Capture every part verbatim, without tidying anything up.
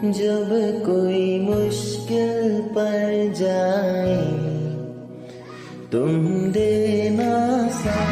जब कोई मुश्किल पड़ जाए, तुम देना साथ।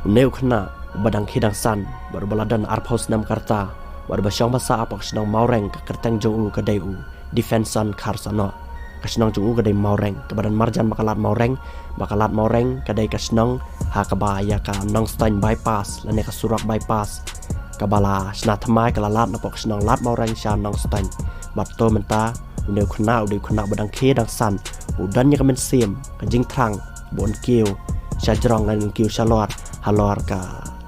Une u khynnah uba dang khie dang san, bad uba la don arphew snem ka rta, bad uba shong basa hapoh ka shnong Mawreng, ka kyrteng jong u ka dei u Defenson Kharsanoh. Ka shnong jong u ka dei Mawreng, kaba don marjan bad ka lad Mawreng, bad ka lad Mawreng ka dei ka shnong ha kaba ïa ka Nongstoiñ bypass lane ka surok bypass kaba la shna thymmai, ka la lad napoh ka shnong Lad Mawreng sha Nongstoiñ. Bad to mynta une u khynnah u dei u khynnah uba dang khie dang san, u don ïa ka mynsiem ka jingthrang ba un kiew sha jrong lane un kiew shalor halor ka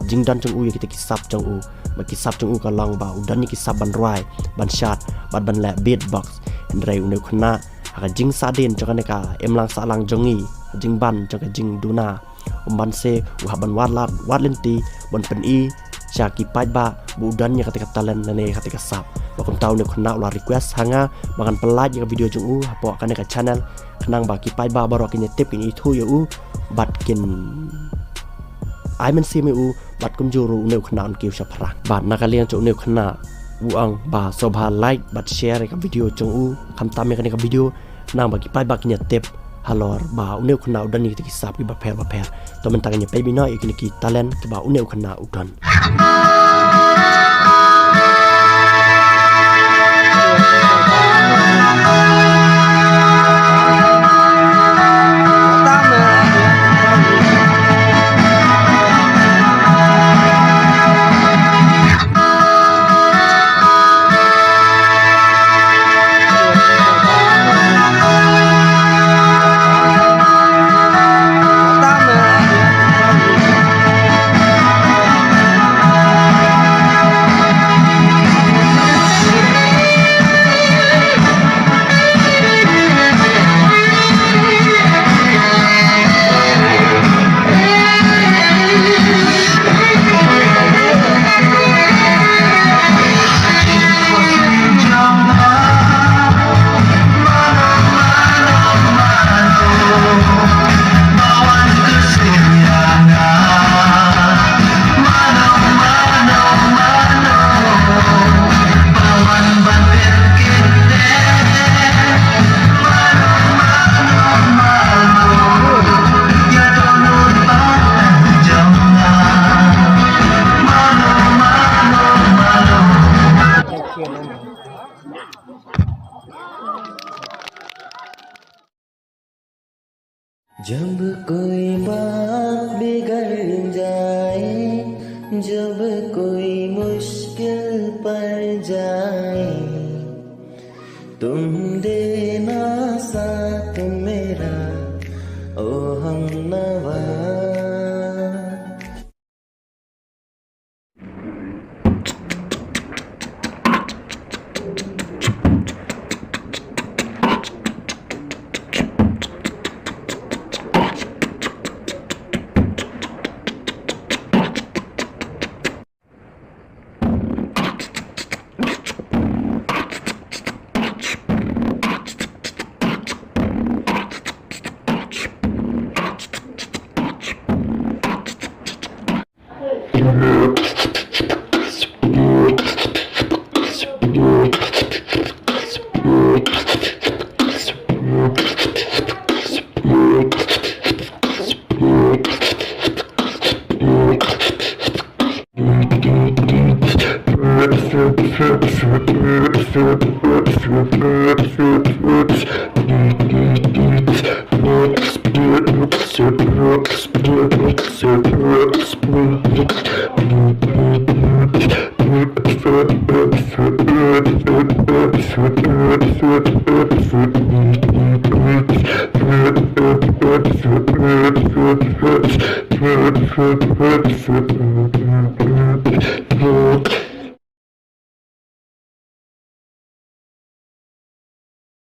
jingdon jong u ïa kita ki sap jong u. Bad ki sap jong u ka long ba u don ïa ki sap ban rwai, ban shad, bad ban leh beatbox. Hynrei une u khynnah, ha ka jingsahdien jong kane ka imlang sahlang jong ngi, ka jingbam jong ka jingduna, um ban se u hap ban wad lad wad lynti ban pyni sha ki paidbah ba u don ïa kata ka talent lane ïa kata ka sap. Bad kumta une u khynnah u la request ha nga ba ngan pyllait ïa ka video jong u hapoh kane ka channel, khnang ba ki paidbah baroh kin ïa tip, kin ithuh ïa u, bad kin ai mynsiem ïa u, bad kumjuh ruh une u khynnah un kiew shaphrang. Bad na ka liang jong une u khynnah, u ong ba sngewbha like bad share ïa ka video jong u, khamtam ïa kane ka video, khnang ba ki paidbah kin ïa tip halor ba une u khynnah u don ïa kita ki sap kiba pher bapher. To mynta ngin ïa peit beit noh ïa kine ki talent kiba une u khynnah u don. जब कोई बात बिगड़ जाए, जब कोई मुश्किल पड़ जाए, तुम देना साथ मेरा, ओ हमनवा।